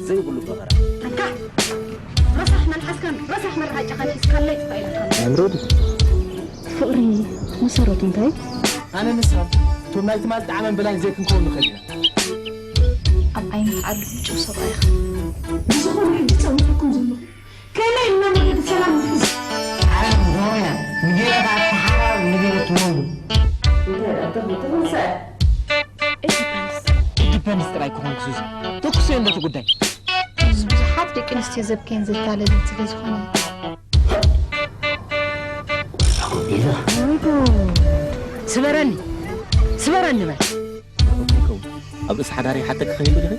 ዘይብሉ ፈኸራ። ኣንታ ረሳሕ መልሓስካን ረሳሕ መረዓጫኻን ሒዝካለይ ጥፋ ኢላካ። ኣምሮዲ ፍቕሪ መሰረቱ እንታይ? ኣነ ንስኻ እቶም ናይ ትማል ጣዕመን ብላይን ዘይክንከውን ንኽእል ኢና። ኣብ ዓይኒ ዓዱ ምጭው ሰብኣይኻ። ብዝኾነ ሕጂ ጸዊዐኩም ዘለኹ ከመይ ኢልና መገዲ ሰላም ንሕዝ? ዓለም ሆያ ንጌታ ተሓራር ንገረ ትወንዱ እንታይ ደኣ ተኽሉ ተመሰ? ኢንዲፐንስ ጥራይ ክኾን ክሱዚ ተኩሶ እንዶ እቲ ጉዳይ ብዙሓት ደቂ ኣንስትዮ ዘብከየን ዘታለልን ስለ ዝኾነ እዩ። ስበረኒ ስበረኒ በል። ኣብ ርእሲ ሓዳር ይሓተክ ከይሉ ድኺ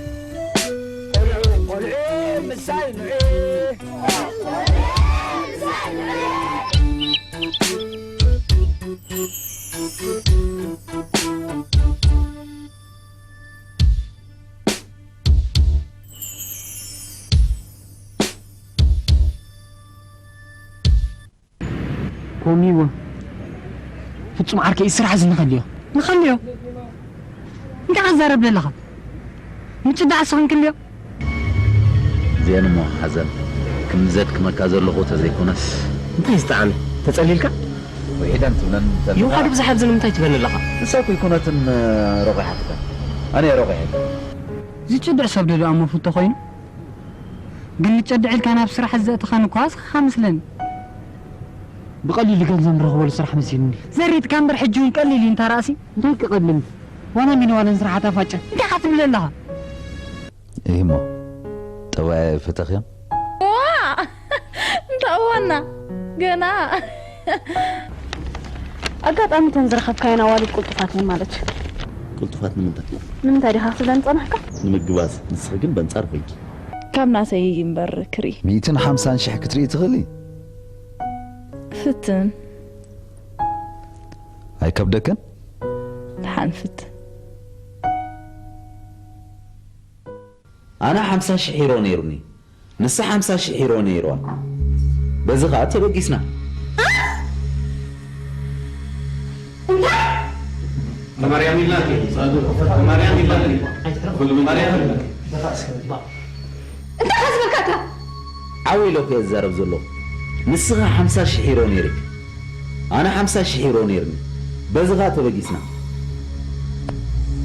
ኮሚዎ ፍጹም ዓርከይ፣ እዚ ስራሕ እዚ ንኸልዮ። ንኸልዮ? እንታይ ክትዛረብ ዘለኻ? ምጭዳዕ እስኺ ንክልዮ? እዚአን እሞ ሓዘን ክንዲ ዘድክመካ ዘለኹ ተዘይኮነስ እንታይ ዝጠዓመ? ተጸሊልካ? ውሒደን ትብለን እንተለኻ ይውሓዱ ብዝሓ ኣብዚ ንምንታይ ትብለኒ ኣለኻ? ንሳ እኮ ኣይኮነትን ሮቒሓትካ። ኣነ እየ ሮቒሐካ። ዝጭድዕ ሰብ ዶ ደኣ እሞ ፍቶ ኮይኑ? ግን ንጨድዕ ኢልካ ናብ ስራሕ ዘእትኻኒ እኳ ኣስኻኻ መስለኒ። ብቐሊሉ ገንዘብ ንረኽበሉ ስራሕ መሲሉኒ። ዘሪጥካ እምበር ሕጂ እውን ቀሊል እዩ እንታ ራእሲ። እንታይ ክቐልል? ዋላ ሚኒ ዋለን ስራሓት ኣፋጨ። እንታይ ኢኻ ትብል ኣለኻ? እሂሞ ጠባይ ኣይፈተኽዮን ዋ እንታዋና ገና ኣጋጣሚ እተን ዝረኸብካየን ኣዋልድ ቅልጡፋት እየን ማለት እዩ። ቅልጡፋት ንምንታይ ንምንታይ ዲኻ ክትብለኒ ጸናሕካ? ንምግባዝ ንስኺ ግን በንጻር ኮይንኪ ካብ ናተይ እምበር ክርኢ ሚእትን ሓምሳን ሽሕ ክትርኢ ትኽእሊ ፍትን ኣይከብደክን ደሓን ፍትን ኣነ ሓምሳ ሽሕ ዩሮ ነይሩኒ ንሳ ሓምሳ ሽሕ ዩሮ ነይርዋ በዚ ኸዓ ተበጊስና ማርያም ይላክ ማርያም ይላክ ማርያም ይላክ እንታይ ከዝብልካካ ዓው ኢለ እኮ እየ ዝዛረብ ዘለኹ ንስኻ ሓምሳ ሽሕ ዩሮ ነይርክ ኣነ ሓምሳ ሽሕ ዩሮ ነይርኒ በዚ ኸዓ ተበጊስና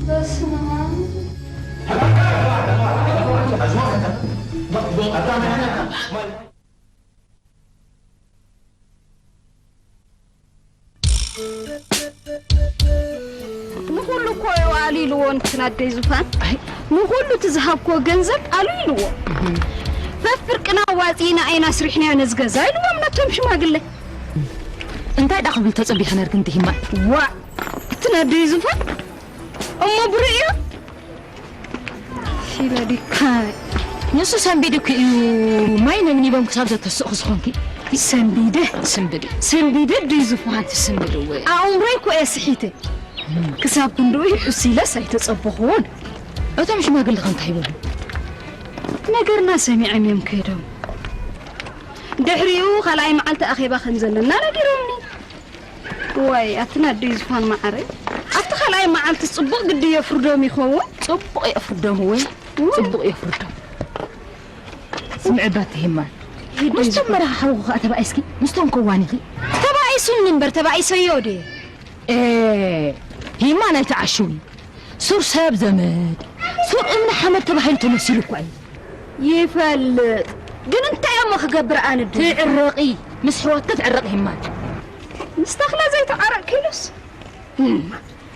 በስመ ንኹሉ እኮ እዩ ኣልኢልዎ ንክናደይ ዙፋን። ንኹሉ እቲ ዝሃብክዎ ገንዘብ ኣልኢልዎ። ፈፍርቅና ኣዋፂእና ኢና ኣስሪሕናዮ ነዚ ገዛ ኢልዎም ነቶም ሽማግለ። እንታይ ደኣ ክብል ተጸቢኺ ነርኪ እንተ ሂማን? ዋእ እቲ ናደይ ዙፋን እሞ ብርእ እዩ። ፊለዲካ ንሱ ሰንቢዱ እኮ እዩ ማይ ነብኒቦም ክሳብ ዘተስእኹ ዝኾንኪ። ሰንቢደ ስንብዲ ሰንቢደ ድዩ ዝፋን ትስንብዲ እወ ኣእምሮይ እኮ እየ ስሒተ ክሳብ ክንድኡ ይሕሱ ኢለስ ኣይተጸበኹዎን። እቶም ሽማግለ ከ እንታይ ይበሉ? ነገርና ሰሚዖም እዮም ከይዶም። ድሕሪኡ ካልኣይ መዓልቲ ኣኼባ ከም ዘለና ነጊሮምኒ። ዋይ ኣቲ ናደይ ዝፋን መዓረይ ኣብቲ ካልኣይ መዓልቲ ጽቡቕ ግዲ የፍርዶም ይኸውን። ጽቡቕ የፍርዶም ወይ ጽቡቕ የፍርዶም። ስምዒ ባት ሄማን ምስቶም መራኻ ሓውኹ ከኣ ተባኢስኪ ምስቶም ከዋኒኺ። ተባኢሱኒ እምበር ተባኢሰዮ ድየ? ሂማን ኣይትዓሽዊ። ሱር ሰብ ዘመድ ሱር እምኒ ሓመድ ተባሂሉ ተመሲሉ እኳ እዩ። ይፈልጥ ግን እንታይ እሞ ክገብር ኣነ ድ ትዕረቒ ምስ ሕዋትኪ ትዕረቒ ሂማን። ምስ ተኽለ ዘይተዓረቕኪ ኢሉስ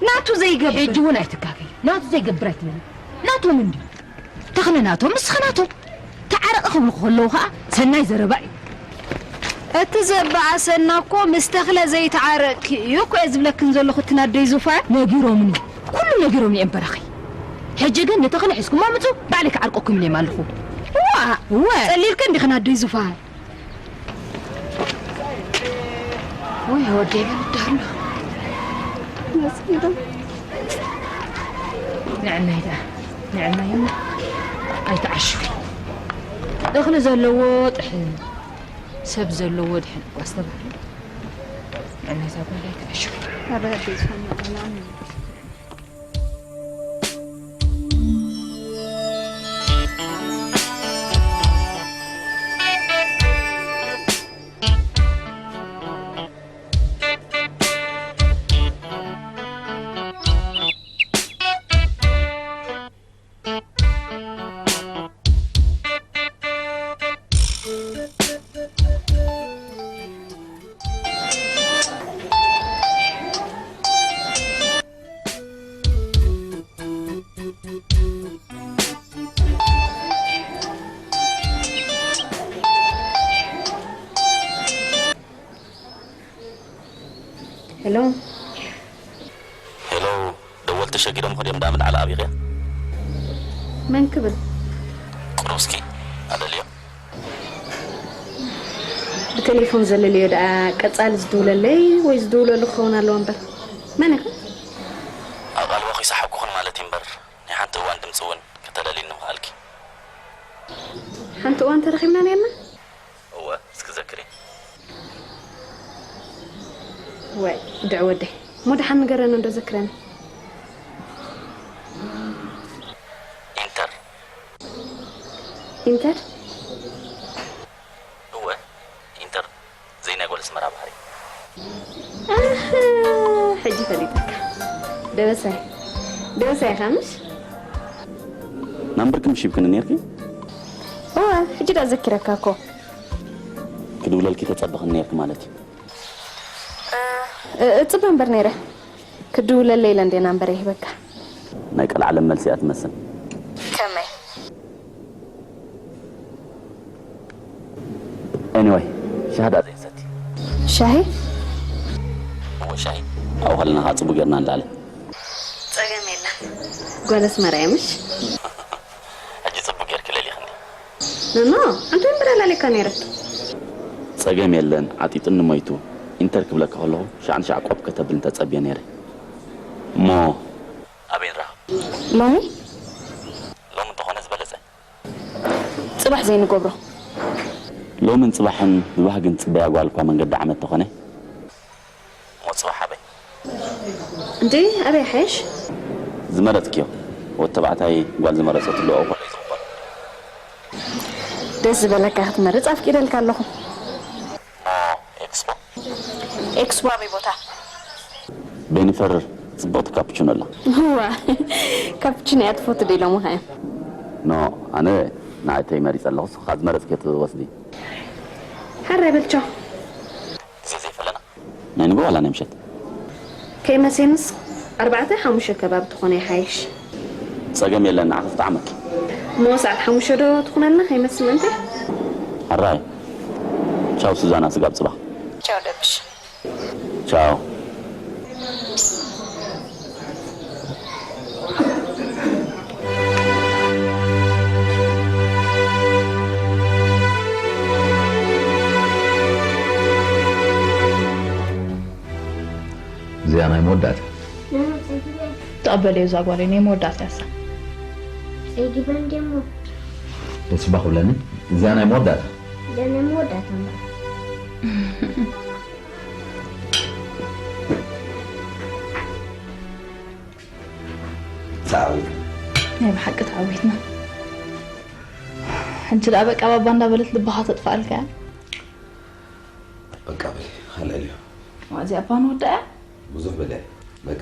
ናቱ ዘይገብር ሕጂ እውን ኣይትካፈይ ናቱ ዘይገብር ኣይትበሊ ናቶም እንድዩ ተኽለ ናቶም ንስኺ ናቶም ተዓረቒ ክብሉ ከለዉ ኸዓ ሰናይ ዘረባ እዩ። እቲ ዘበኣሰና እኮ ምስ ተኽለ ዘይተዓረቅኪ እዩ እኮ እየ ዝብለክን ዘለኹ እቲ ናደይ ዙፋን። ነጊሮምኒ ኩሉ ነጊሮምኒ እዮም በራኺ። ሕጂ ግን ንተኽለ ሒዝኩሞ ምጹ ባዕለይ ክዓርቀኩም ኢለዮም ኣለኹ። ዋእ እወ ጸሊልኪ እንዲኺ ናደይ ዙፋን። ወይ ወደይ በል ደህና መጽኢዶ ንዕናይ ደኣ ንዕናይ ኣይትዓሹ። እኽሊ ዘለዎ ጥሕን ሰብ ዘለዎ ድሕን እኳ ዝተባህለ ንዕናይ እዛ ጓል ኣይትዓሹ። ኣበላሽ ዝፈና ሸጊሮም ኾዲኦም ዳኣ ምልዓል ኣብይኽያ? መን ክብል? ቁሩብ እስኪ ኣደልዮ። ብቴሌፎን ዘለልዮ ደኣ ቀጻሊ ዝድውለለይ ወይ ዝድውለሉ ክኸውን ኣለዎ እምበር። መን ኢኻ? ኣብ ቓልቦኺ ሰሓብኩኽን ማለት እዩ እምበር ናይ ሓንቲ እዋን ድምፂ እውን ከተለልይኒ ምኽኣልኪ። ሓንቲ እዋን ተረኺብና ነርና? እወ እስኪ ዘክሪ። ወይ ድዕ ወደይ እሞ ደሓን ንገረኒ እንዶ ዘክረኒ። ኢንተር ኢንተር እወ ኢንተር ዘይናይ ጓል ኣስመራ ባህሪ። ኣህ፣ ሕጂ ፈሊጠካ። ደበሳይ ደበሳይ ኢኻ ምሽ? ናምበርኪ ምሽ ሂብክኒ ነርኪ? እወ ሕጂ ዳ ዘኪረካ እኮ። ክድውለልኪ ተጸበኽኒ ነርኪ ማለት እዩ። እ- እጽበ እምበር ነይረ። ክድውለለይ ኢለ እንዴ ናምበር ይህበካ። ናይ ቀልዓለም መልሲ እያ ትመስል። ከመይ? Anyway ሻሃዳ ዘይንሰቲ። ሻሂ? እወ ሻሂ። ኣብኡ ከለና ከዓ ጽቡቅ ጌርና ንላለ። ጸገም የለን። ጓል ኣስመራ እየ ምሽ? ሕጂ ጽቡቅ ጌርኪ ለሊኽኒ። እሞ ኣንተ እምበር ኣላሊካ ነይረ። ጸገም የለን ዓጢጥኒ ሞይቱ። ኢንተር ክብለካ ከለኹ ሻዕ ንሻዕ ቆብ ከተብል እንተጸብየ ነይረ። እሞ ኣበይ ንራኸብ? ሎሚ ሎሚ እንተኾነ ዝበለጸ። ጽባሕ ዘይንገብሮ። ሎምን ጽባሕን ብባህግን ጽበያ ጓል እኳ መንገዲ ዓመት ተኾነ። እሞ ጽባሕ ኣበይ? እንዴ ኣበይ ሓይሽ? ዝመረጽክዮ ወድ ተባዕታይ ጓል ዝመረጸትሉ ኣብኡ ኮለይ ዝኽበሩ። ደስ ዝበለካ ክትመርጽ ኣፍቂደልካ ኣለኹ። እሞ ኤክስፖ? ኤክስፖ ኣበይ ቦታ? ቤኒፈር ጽብቕቲ ካፕቹኖ ኣላ። እዋ ካፕቹኖ እያ ትፈቱ ዶ ኢሎምኻ እዮም? ኖ ኣነ ንዓይተይ መሪጸ ኣለኹ። ንስኻ ዝመረጽክዮ ትወስዲ። ሓራይ በል ቻው። ግዜ ዘይፈለና። ናይ ንግሆ ዋላ ናይ ምሸት? ከይመሴንስ ኣርባዕተ ሓሙሽተ ከባቢ ትኾነ ይሓይሽ። ጸገም የለን ንዓኺ ክጥዓመኪ። እሞ ሰዓት ሓሙሽተ ዶ ትኹነልና ከይመስ ምእንቲ? ሕራይ። ቻው ሱዛና ስጋብ ጽባሕ። ቻው ደብሽ። ቻው። እዚኣ ናይ መወዳእታ። ተቐበልዮ እዛ ጓለይ ናይ መወዳእታ እያ እሳ። ጸጊበን ደሞ ደስ እባ ክብለኒ። እዚኣ ናይ መወዳእታ። እዛ ናይ መወዳእታ እምበር። ተዓዊት። ናይ ብሓቂ ተዓዊትና። ሕጂ ደኣ በቃ ባባ እንዳበለት ልብኻ ተጥፍኣልካ እያ። በቃ በል ሃለልዮ። ዋዚ ኣባ ንወዳ እያ። ብዙሕ በለ በቃ።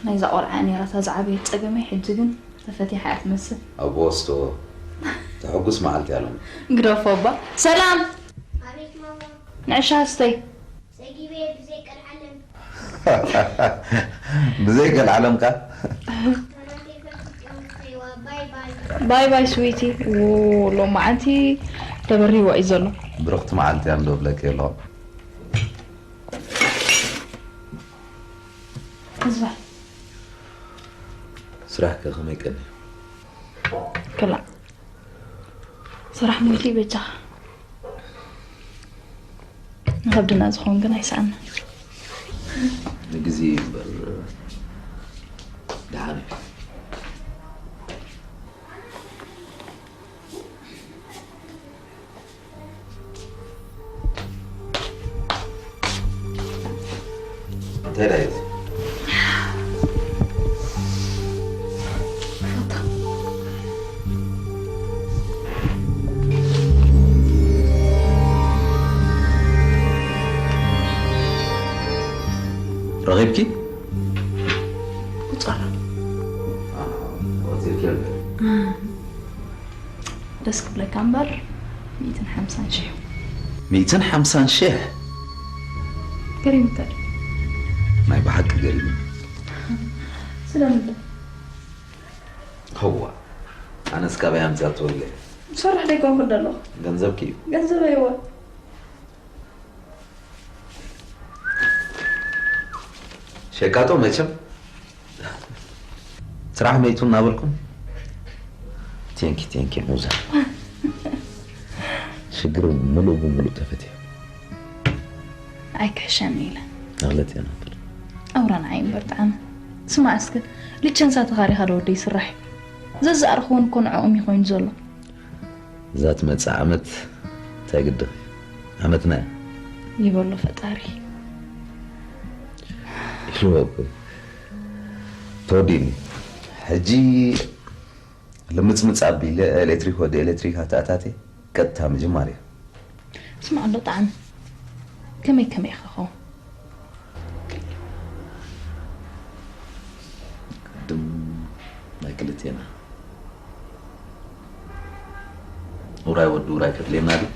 ናይዛ ቆልዓ እያ ነይራታ ዝዓበየት ጸገመይ፣ ሕጂ ግን ተፈቲሓ እያ ትመስል። ኣብ ወስቶ ተሐጉስ መዓልቲ ኣለና። ግደፎ ኣባ። ሰላም ኣቤት ማማ፣ ንዕሻ ስተይ። ጸጊበ ብዘይ ቀልዓለም። ብዘይ ቀልዓለምካ? ተረቴ ከጥቅም ከይዋ ባይ ባይ። ባይ ባይ ስዊቲ። ው ሎማዓንቲ ተበሪዎ እዩ ዘሎ። ብርኽቲ መዓልቲ እያ እንዶ ብለኪ ኣለኹ። ህዝባይ ስራሕከ ከመይ ቀኒ? ክላ ስራሕ ሞይቲ በጃኻ። ንኸብድና ዝኸውን ግን ኣይሰኣና። ንግዜ እምበር ደሓን እዩ። እንታይ ዳይት? ረኺብኪ? ቁጸራ። ወፂእኪ ኣሎ። ደስ ክብለካ እምበር ሚእትን ሓምሳን ሽሕ። ሚእትን ሓምሳን ሽሕ? ገሪምካ ድዩ? ናይ ብሓቂ ገሪሙ። ስለምንታይ? ህዋ ኣነስ ካበይ ኣምፅኣ ትወልደ? ሰርሕ ደይኮንኩ ደለኹ። ገንዘብኪ እዩ። ገንዘብ ኣይዋ። ሸቃጦ መቸም ስራሕ መይቱ እናበልኩም፣ ቴንኪ ቴንኪ ሙዛ፣ ሽግር ሙሉእ ብሙሉእ ተፈትዩ። ኣይክሕሸኒ ኢለ። ኣኽለት እያ ነበር። ኣውራ ንዓይ እምበር ጣዕመ። ስማዕ እስከ፣ ሊቸንሳ ተኻሪኻ ዶ ወደይ ስራሕ እዩ። ዘዝኣርኽዎን እኮ ንዕኦም እዩ ኮይኑ ዘሎ። እዛ ትመጽእ ዓመት እንታይ ግድኺ? ዓመትና እያ። ይበሎ ፈጣሪ። ኢልዎ እኮ። ተወዲእኒ። ሕጂ ልምጽምጽ ኣቢለ ኤሌክትሪክ ወዲ ኤሌክትሪክ ኣተኣታትየ ቀጥታ ምጅማር እዩ። ስማዕ ኣሎ ጣዕመ። ከመይ ከመይ ኢኻ ኸውን? ቅድም ናይ ክልቴና ውራይ ወዲ ውራይ ከድልየና ድዩ?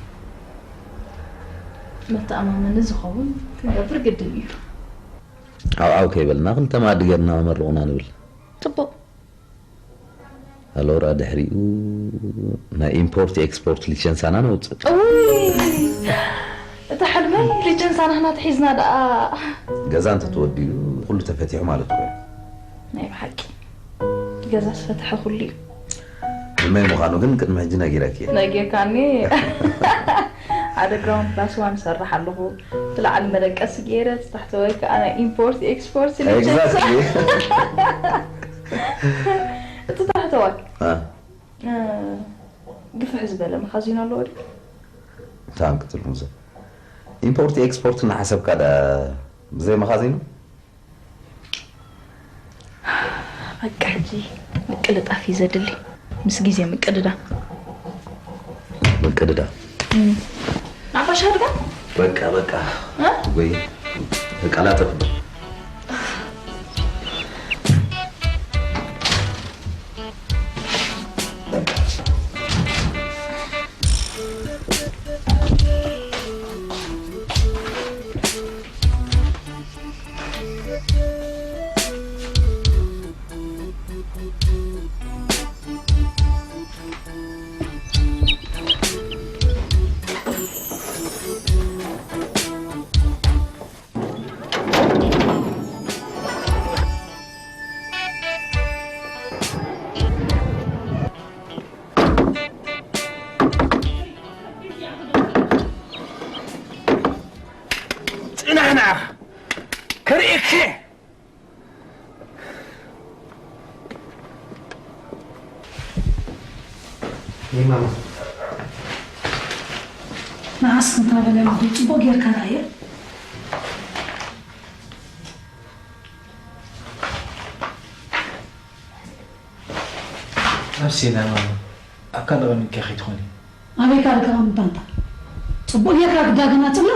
መተኣማመኒ ዝኸውን ክንገብር ግድን እዩ። ዓው ዓው ከይበልና ክልተ መኣዲ ጌርና መርቑና ንብል። ጽቡቕ። ኣሎራ ድሕሪኡ ናይ ኢምፖርት ኤክስፖርት ሊቸንሳና ነውፅእ። እውይ፣ እቲ ሕልመይ ሊቸንሳ ናህና ተሒዝና ደኣ። ገዛ እንተተወዲኡ ኩሉ ተፈቲሑ ማለት እኮ እዩ። ናይ ብሓቂ ገዛ ዝፈትሐ ኩሉ እዩ። ሕልመይ ምዃኑ ግን ቅድሚ ሕጂ ነጊረኪ እየ። ነጊርካኒ። ሓደ ግራውንድ ፕላስ ዋን ሰርሕ ኣለኹ። እቲ ላዕሊ መደቀሲ ገይረ፣ እቲ ታሕተዋይ ከዓ ናይ ኢምፖርት ኤክስፖርት ሊቸንሳ። ኤግዛክትሊ። እቲ ታሕተዋይ አ፣ እ፣ ግፍሕ ዝበለ መኻዚኖ ኣለዎ ድዩ? እንታይ ኣንቅትል ሙዘ? ኢምፖርት ኤክስፖርት እናሓሰብካ ዳ ብዘይ መኻዚኖ? በቃ ሕጂ ምቅልጣፍ እዩ ዘድሊ። ምስ ግዜ ምቅድዳ። ምቅድዳ። ናባሻ ድጋ? በቃ በቃ። እ? ወይ ተቀላጠፍ። ጽናሕ ንዓኻ ክርእየኪ እየ። ንዓስ እንታ በለ ጽቡቕ ጌርካ ረኣየ። ኣብ ሴላ ማማ ኣብ ካልእ ቀሚጥካ ከይትኾኒ። ኣበይ ካልእ ከቐምጣ እንታ? ጽቡቕ ጌርካ ክዳግና ጽሎ።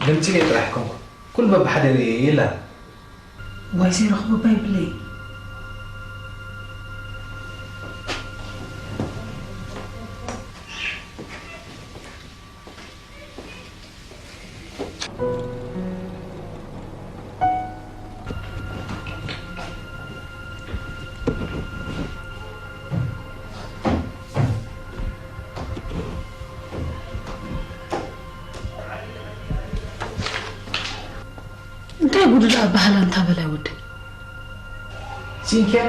ድምፂ እየ ጥራሕ ኮንኩ ኩሉ በብሓደ ርእየ የላ። ዋይ ዘይረኽቦ እባ የብለይ። እንታይ ጉዱ ደኣ ባህላ እንታ በላይ ወዲ። ሲንኪያ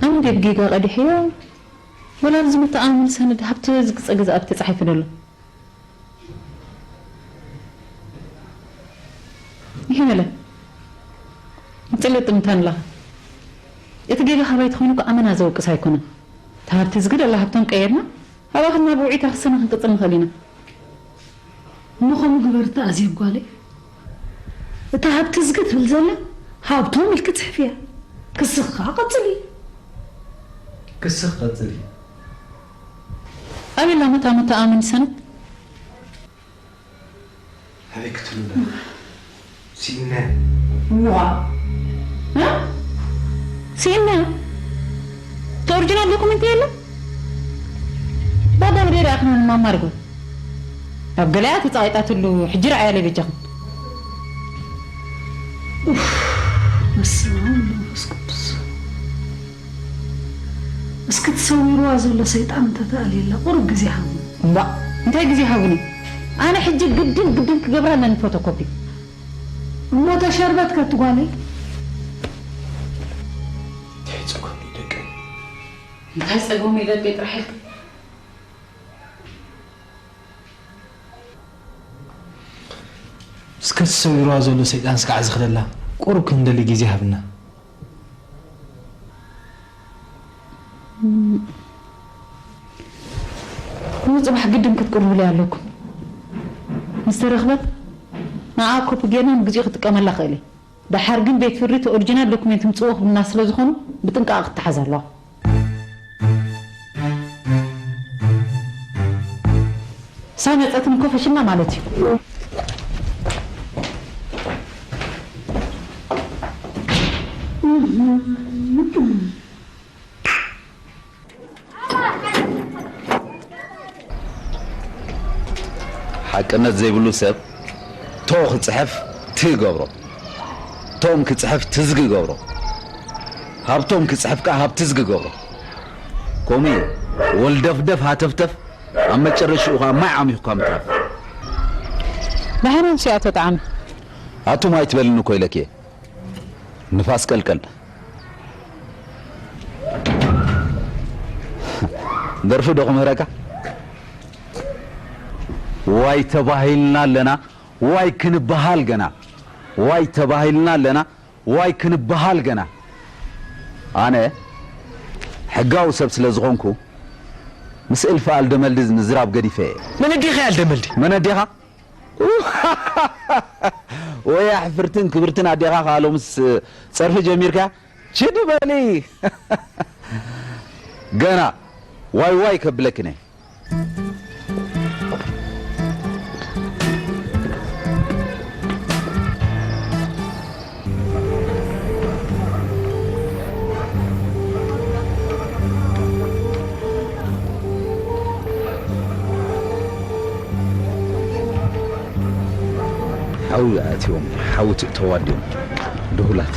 ኣነ ድየ ብጌጋ ቀዲሐዮ? ወላ ኣብዚ መተኣማመኒ ሰነድ ሃብቲ ዝግጸ ገዛ ኣብ ተጻሒፉ ደሎ? ይሄ መለ ንጽልጥ ምታን ኣለኻ። እቲ ጌጋ ካባይ ተኾይኑ እኮ ኣመና ዘውቅስ ኣይኮነን። እቲ ሃብቲ ዝግደላ ሃብቶም ቀየርና ኣባኽና ብውዒታ ክስና ክንቅጽል ንኽእል ኢና። እሞ ከምኡ ግበር እታ ኣዜብ ጓለይ። እታ ሃብቲ ዝግ ትብል ዘላ ሃብቶም ኢልኪ ጽሕፍያ። ክስኻ ቀጽሊ። ክስኽ ቀጽሊ። ኣቤላ መታ መታ ኣመን ሰነት? ኣበይ ክትብሉ? ሲነ። ዋ። እ? ሲነ። እቲ ኦሪጂናል ዶኩመንት የለን? ባዳ ምድሪ ኣኽናን ማማርጎ። ኣብ ገለያ ተጻቂጣትሉ ሕጂ ረኣያ ለይ በጃኹም። ኡፍ፣ በስመ ኣብ ወወልድ ወመንፈስ ቅዱስ። እስኪ ትሰዊርዋ ዘሎ ሰይጣን እንተተኣልየላ ቁሩብ ግዜ ሃቡ። እምባእ፣ እንታይ ግዜ ሃቡኒ? ኣነ ሕጂ ግድን ግድን ክገብራ ኣለኒ ፎቶኮፒ። እሞ ተሸርበት ከቲ ጓለይ። እንታይ ጸገም እዩ ደቀይ? እንታይ ጸገም እዩ ደቀይ ጥራሕ ኢልካ? እስከ ትሰዊርዋ ዘሎ ሰይጣን ስጋዕ ዝኽደላ ቁሩብ ክንደሊ ግዜ ሃብና። ንጽባሕ ግድን ክትቅርቡለይ ኣለኩም። ምስ ተረኽበት ንዓ ኮፒ ጌርና ንግዚኡ ክጥቀመላ ክእል እየ። ደሓር ግን ቤት ፍርዲ እቲ ኦሪጂናል ዶኩሜንት ምጽእዎ ክብልና ስለ ዝኾኑ ብጥንቃቐ ክትሓዝ ኣለዋ። እሳ መጸት ንኮፈሽና ማለት እዩ። ሓቅነት ዘይብሉ ሰብ ቶ ክጽሕፍ ት ይገብሮ፣ ቶም ክጽሕፍ ትዝግ ይገብሮ፣ ሃብቶም ክጽሕፍ ከኣ ሃብቲ ዝግ ይገብሮ። ከምኡ እዩ ወልደፍደፍ ሃተፍተፍ ኣብ መጨረሽኡ ከኣ ማይ ዓሚኹካ ምትራፍ። ደሓን ኣምሲ ኣቶ ጣዕመ። ኣቱም ኣይትበልኒ እኮ ኢለኪ እየ። ንፋስ ቀልቀል። ደርፊ ዶ ክምህረካ? ዋይ ተባሂልና ኣለና፣ ዋይ ክንበሃል ገና። ዋይ ተባሂልና ኣለና፣ ዋይ ክንበሃል ገና። ኣነ ሕጋዊ ሰብ ስለ ዝኾንኩ ምስ እልፊ ኣልደመልዲ ምዝራብ ገዲፈ እየ። መን ኣዴኻ ኣልደመልዲ? መን ኣዴኻ? ወያ ሕፍርትን ክብርትን ኣዴኻ ከኣ ሎምስ ጸርፊ ጀሚርካ? ችድ በሊ። ገና ዋይ ዋይ ከብለክን እየ። ሓዊ ኣትዮም፣ ሓዊ ትእተዋ ድዮም ድሁላት?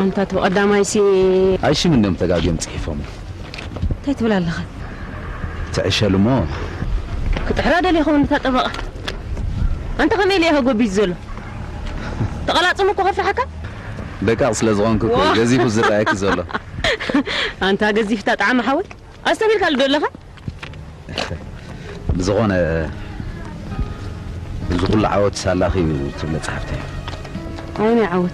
ኣንታ እቲ ብቐዳማይሲ ኣይሽም እንድዮም ተጋግዮም ጽሒፎም። እንታይ ትብል ኣለኻ? ትዕሸል እሞ። ክጥሕራ ደልየ ኸውን እታ ጠበቓ። ኣንታ ከመይ ኢለ እየ ከጎቢዝ ዘሎ? ተቐላጽሙ እኮ ከፍርሓካ? ደቃቕ ስለ ዝኾንኩ እኮ ዋ። ገዚፉ ዝረኣየኪ ዘሎ። ኣንታ ገዚፍታ ጣዕሚ ሓወይ። ኣስተብሂልካሉ ዶ ኣለኻ? ብዝኾነ፣ እዚ ኩሉ ዓወት ሳላኺ እዩ ትብለ ጸሓፍተይ። ኣየናይ ዓወት?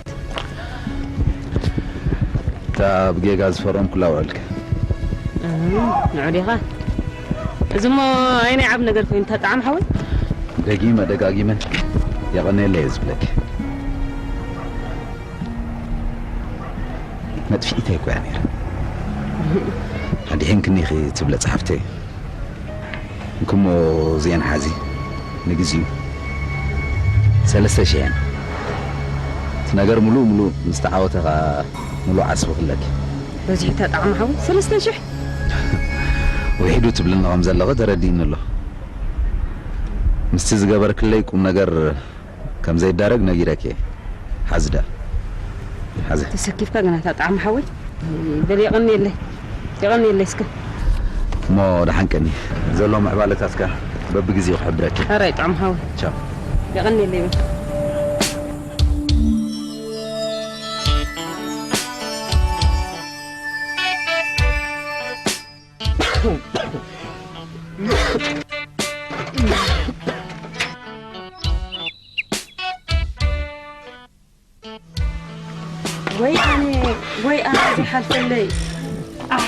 እታ ብጌጋ ዝፈረምኩላ ውዕልከ። እም፣ ንዑ ዲኻ? እዚ እሞ ኣየናይ ዓቢ ነገር ኮይኑ፣ እታ ጣዕሚ ሓወይ? ደጊመ ደጋጊመ የቐንየለይ እየ ዝብለኪ። መጥፊኢተይ እኮ እያ ነይራ። ኣድሒንክኒ ኢኺ ትብለ ጸሓፍተይ። እንክሞ እዚአን ሓዚ ንግዚኡ ሰለስተ ሽሕ እየን። እቲ ነገር ሙሉእ ሙሉእ ምስ ተዓወተ ኸኣ ሙሉእ ዓስቢ ክለኪ። በዚሑ እታ ጣዕሚ ሓወይ፣ ሰለስተ ሽሕ? ውሒዱ ትብልኒ ከም ዘለኺ ተረዲእኒ ኣሎ። ምስቲ ዝገበርክለይ ቁም ነገር ከም ዘይዳረግ ነጊረኪ እየ። ሓዚ ደኣ። ሓዚ። ተሰኪፍካ ግና እታ ጣዕሚ ሓወይ። በል የቐንየለይ። የቐንየለይ እስከ። እሞ ደሓን ቀኒ። ዘሎ ምዕባለታትካ በብግዜኡ ክሕብረኪ። ሕራይ ጣዕሚ ሓወይ። ቻው። የቐንየለይ በል። ወይ ኣነ፣ ወይ ኣነ ዘይሓልፈለይ። ኣሕ።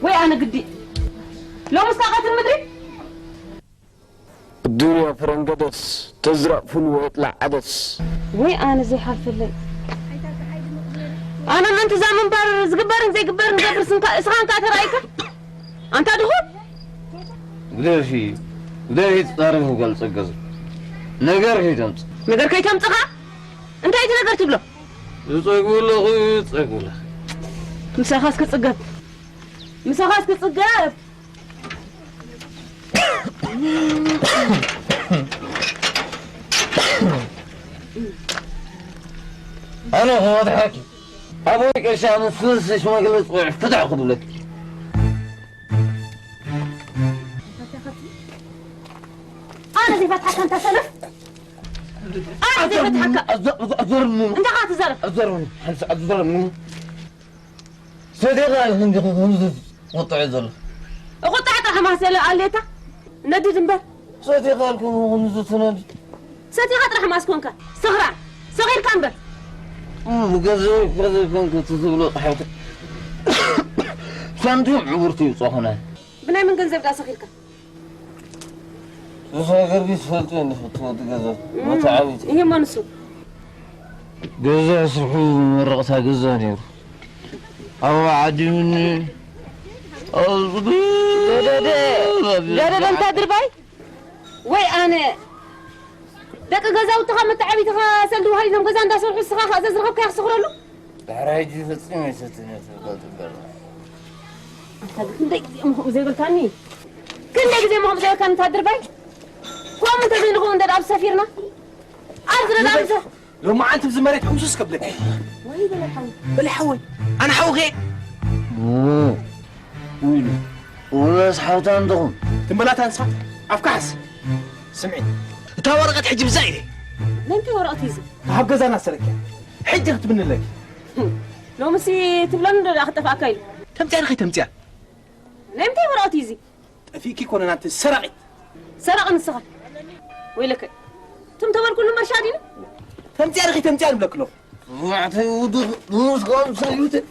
ወይ ኣነ ግዲ። ሎምስ ታቐትል ምድሪ? الدنيا فرنقدس تزرع فول ويطلع عدس. ወይ ኣነ ዘይሓልፈለይ። ኣነ ምእንቲ እዛ እምበር ዝግበርን ዘይግበርን ገብር ስንካ እስኻን ከኣ ተራእይካ ኣንታ ድኹም። ግደፊ፣ ግደፊ፣ ትጻረፊ ጓል ጸገዝ። ነገር ከይተምጽ። ነገር ከይተምጽኻ እንታይ እቲ ነገር ትብሎ? ዝጸግቡ ኣለኹ፣ ዝጸግቡ ኣለኹ። ምሳኻስ ክጽገብ፣ ምሳኻስ ክጽገብ። ኣነ ክወድሓኪ። ኣቦይ ቀሺ ኣነ ስስ ሽማግለ ጽውዕ ፍትሕ ክብለኪ። ኣነ ዘይፈትሓካ እንታ ሰነፍ። ኣነ ዘይፈትሓካ። ኣዘርኒ። እንታይ ኻ ትዛረብ? ኣዘርኒ። ሓንስ ኣዘርኒ። ሰዴኻ እንዲ ክምዝዝ ወጥዕ ዘሎ። እቁጣዕ ጥራሕ ማሰለ ኣሌታ። ነድድ እምበር። ሰዴኻ ኣልኩም ክምዝዝ ትነድ። ሰቲኻ ጥራሕ ማስኮንካ። ሰኽራን። ሰኺርካ እምበር። ገዘ ገዘ ኮንኩ ትዝብሎ ጻሕብቲ። ሳንቲም ዕውርቲ ይብጾኹነ። ብናይ ምን ገንዘብ ዳ ሰኺርካ? እዛ ገርጊስ ፈልጥ እንዲ ፍትወት ገዘ። መተዓቢት። ይሄ መንሱ። ገዛ ስርሑ መረቕታ ገዛ ነይሩ። ኣብ ዓዲ ምን ደደደ። ደደደ እንታ ድርባይ? ወይ ኣነ ደቂ ገዛውትኻ መተዓቢትኻ ሰልዲ ውሃ ኢሎም ገዛ እንዳሰርሑ እስኻ ከኣ ዘዝረኸብካ ክስኽረሉ? ዳሕራይ ሕጂ ፈጺመ ኣይሰትን እየ ትብል ትግበር። ኣንታ ግን ክንደይ ግዜ እሞ ከምኡ ዘይበልካኒ? ክንደይ ግዜ እሞ ከምኡ ዘይበልካኒ እንታ ድርባይ? ከምኡ እንተዘይንኸውን እንደ ኣብ ሰፊርና? ኣብዚ ነዳ ኣብዚ ሎማዓንቲ ብዚ መሬት ሕውሱስ ከብለኪ። ወይ በለ ሓው። በሊ ሓወይ ኣነ ሓውኸ ኢሉ ወላስ ሓውታ እንተኹም ትንበላታ ንስኻ ኣፍካ ሓስ። ስምዒ እታ ወረቐት ሕጂ ብዛ ኢለ ነንታይ ወረቐት እዩ እዚ? ካብ ገዛና ሰረኪያ ሕጂ ክትብንለኪ። ሎምሲ ትብለኒ ዶ ደኣ ክጠፍኣካ ኢሉ? ተምፅያ ዲኺ ተምፅያ? ናይ ምንታይ ወረቐት እዩ እዚ? ጠፊእኪ ኮነ ናንቲ ሰራቒት። ሰራቒ ንስኻ። ወይለከ። ትም ተበልኩሉ መርሻ ዲኑ? ተምፅያ ዲኺ ተምፅያ ንብለኪ ኣለኹ። ንባዕተይ ውድቕ ንስኻም ሰዩትን